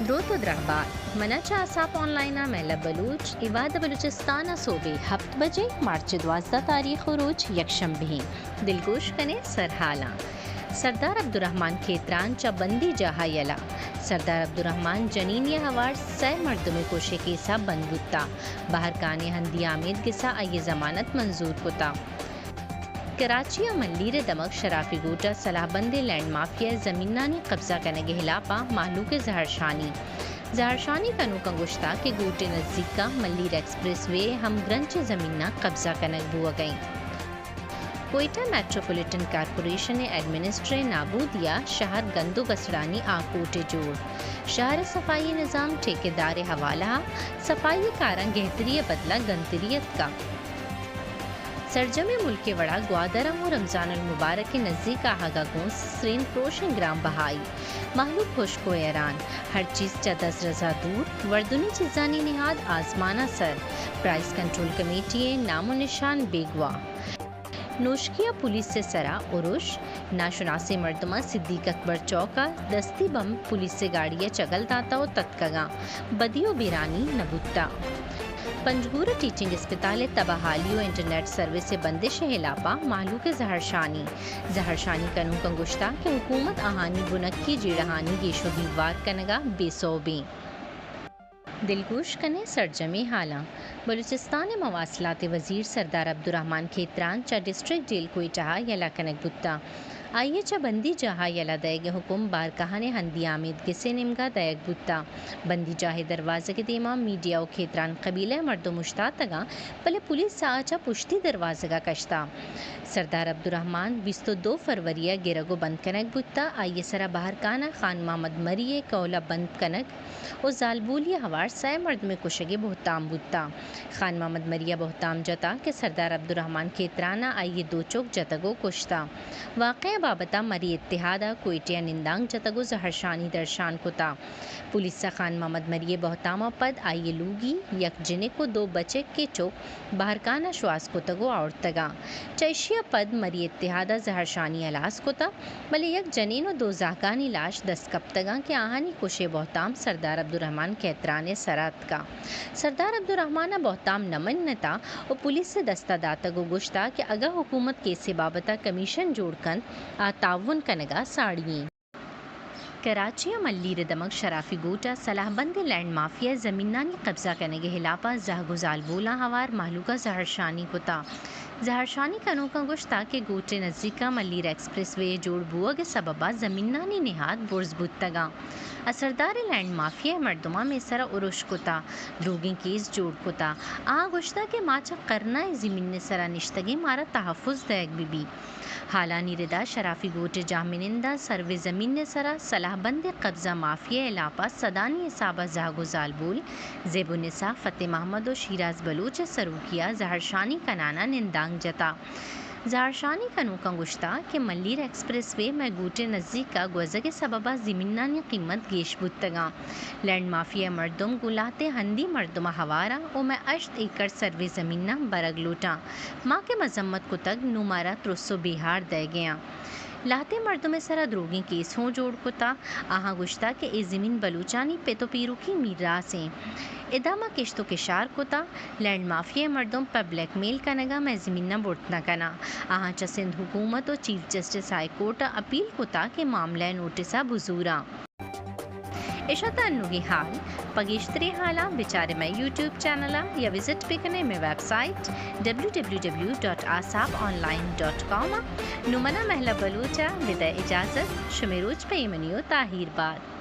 دروت ءُ درہبات۔ من ءَ چہ آساپ آن لائن ءَ مہلب بلوچ، اے وہد ءَ بلوچستان ءَ سہب ءِ ہپت بجے، مارچ ءِ دوازدہ تاریخ ءُ روچ یکشنبہ ایں۔ دلگوش کنیں سرہالاں۔ سردار عبدالرحمن کھیتران چہ بندی جاہ ءَ یلہ۔ سردار عبدالرحمن جنینے ءَ ہوار سئے مردمے کش ءِ کیس ءَ بند بوتہ۔ بہرکان ءِ ہندی آمید گس ءَ آئی ءِ ضمانت منظور کتہ۔ کراچی ءِ ملیر ءِ دمگ شرافی گوٹ ءَ سلاہ بندیں لینڈ مافیا ءِ زمینانی قبضہ کنگ ءِ ہلاپ ءَ مہلوک ءِ زہرشانی۔ زہرشانی کنوکاں گوشتہ کہ گوٹ ءِ نزیک ءَ ملیر ایکسپریس وے ءِ ہمگرنچ ءِ زمیناں قبضہ کنگ بوہگ ءَ انت۔ کوئٹہ میٹروپولیٹن کارپوریشن ءِ ایڈمنسٹر ءِ نابودی ءَ شہر گند ءُ گسڑانی آکوٹے جوڑ۔ شہر ءِ صفائی نظام ٹھیکیدار ءِ حوالہ ءَ، صفائی کاراں گہتری ءِ بدل ءَ گنتری اتکہ۔ سرجمیں ملک ءِ وڑا گوادر ءَ ہوں رمضان المبارک ءِ نزیک آہگ ءَ گوں سرین پروشیں گران بہائی، مہلوک ہشک ءُ حیران، ہر چیز چہ دزرس ءَ دور، وردنی چیزانی نہاد آزمان ءَ سر، پرائس کنٹرول کمیٹی ءِ نام ءُ نشان بیگواہ۔ نوشکی ءَ پولیس ءِ سرا ارش، ناشناسیں مردماں صدیق اکبر چوک ءَ دستی بمب پولیس ءِ گاڑی ءَ چگل داتہ ءُ تتکگاں، بدی ءُ بیرانی نہ بوتہ۔ پنجگور ءِ ٹیچنگ اسپتال ءِ تباہ حالی ءُ انٹرنیٹ سروس ءِ بندش ءِ ہلاپ ءَ مہلوک ءِ زہرشانی۔ زہرشانی کنوکاں گوشتہ کہ حکومت آہانی بنکی جیڑہانی گیش ءُ گیوار کنگ ءَ بے سوبیں۔ دلگوش کنیں سرجمیں ہالاں۔ بلوچستان ءِ مواصلات ءِ وزیر سردار عبدالرحمن کھیتران چہ ڈسٹرکٹ جیل کوئٹہ ءَ یلہ کنگ بوتہ۔ آئی ءَ چہ بندی جاہ ءَ یلہ دئیگ ءِ حکم بارکہان ءِ ہندی آمید گس ءِ نیمگ ءَ دئیگ بوتہ۔ بندی جاہ ءِ دروازگ ءِ دیما میڈیا ءُ کھیتران قبیلہ ءِ مردم اوشتاتگاں، بلے پولیس ءَ آ چہ پشتی دروازگ ءَ کشتہ۔ سردار عبدالرحمن بیست ءُ دو فروری ءَ گرگ ءُ بند کنگ بوتہ۔ آئی ءِ سرا بہرکان ءَ خان محمد مری ءِ قول ءَ بند کنگ ءُ زالبولی ءَ ہوار سئے مردمے کشگ ءِ بہتام بوتہ۔ خان محمد مری ءَ بہتام جتہ کہ سردار عبدالرحمن کھیتران ءَ آئی ءِ دو چک جتگ ءُ کشتہ۔ واقعہ ءِ بابت ءَ مری اتحاد ءَ کوئٹہ ءَ نندانک جتگ ءُ زہرشانی درشان کتہ۔ پولیس ءَ خان محمد مری ءِ بہتام ءَ پد آئی ءِ لوگی، یک جنک ءُ دو بچک ءِ چک بہرکان ءَ شواز کتگ ءُ آورتگاں۔ چہ ایشی ءَ پد مری اتحاد ءَ زہرشانی ہلاس کتہ، بلے یک جنین ءُ دو زہگانی لاش دست کپتگاں کہ آہانی کش ءِ بہتام سردار عبدالرحمن کھیتران ءِ سرا اتکہ۔ سردار عبدالرحمن ءَ بہتام نہ منتہ ءُ پولیس ءِ دست ءَ داتگ ءُ گوشتہ کہ اگاں حکومت کیس ءِ بابت ءَ کمیشن جوڑ کنت، آ تعاون کنگ ءَ ساڑی ایں۔ کراچی ءِ ملیر ءِ دمگ شرافی گوٹ ءَ سلاہ بندیں لینڈ مافیا ءِ زمینانی قبضہ کنگ ءِ ہلاپ ءَ زہگ ءُ زالبولاں ہوار مہلوک ءَ زہرشانی کتہ۔ زہرشانی کنوکاں گوشتہ کہ گوٹ ءِ نزیک ءَ ملیر ایکسپریس وے ءِ جوڑ بوہگ ءِ سبب ءَ زمینانی نہاد برز بوتگاں۔ اثرداریں لینڈ مافیا ءِ مردماں مئے سرا ارش کتہ، دروگیں کیس جوڑ کتہ۔ آہاں گوشتہ کہ ما چہ کرنا ءِ زمین ءِ سرا نشتگیں، مارا تحفظ دئیگ بہ بیت۔ ہالانی ردا شرافی گوٹ ءِ جاہمننداں سروے زمین ءِ سرا سلاہ بندیں قبضہ مافیا ءِ ہلاپ ءَ سدانی حساب ءَ زہگ ءُ زالبول، زیب النساء، فتح محمد ءُ شیراز بلوچ ءِ سروکی ءَ زہرشانی کنان ءَ نندانک جتہ۔ زہرشانی کنوکاں گوشتہ کہ ملیر ایکسپریس وے مئے گوٹ ءِ نزیک ءَ گوزگ ءِ سبب ءَ زمینانی قیمت گیش بوتگاں۔ لینڈ مافیا ءِ مردم گوں لہتیں ہندی مردماں ہوار آں ءُ مئے ہشت ایکڑ سروے زمیناں برگ لوٹاں۔ ما کہ مذمت کتگ، نوں مارا ترس ءُ بیہار دئیگ ءَ آں۔ لہتیں مردم ءِ سرا دروگیں کیس ہوں جوڑ کتہ۔ آہاں گوشتہ کہ اے زمین بلوچانی پت ءُ پیروکی میراث ایں۔ ادا ما کشت ءُ کشار کتہ، لینڈ مافیا ءِ مردم پہ بلیک میل کنگ ءَ مئے زمیناں برت نہ کناں۔ آہاں چہ سندھ حکومت ءُ چیف جسٹس ہائی کورٹ ءَ اپیل کتہ کہ معاملہ ءِ نوٹس ءَ بزوراں۔ اش ات انوگیں ہال۔ پہ گیشتریں ہالاں بچارے مئے یوٹیوب چینل ءَ یا وزٹ بکنے مئے website W W W dot Asap online dot com ءَ۔ نوں منا مہلب بلوچ ءَ بدئے اجازت، شمے روچ پہ ایمنی ءُ تاہیر بات۔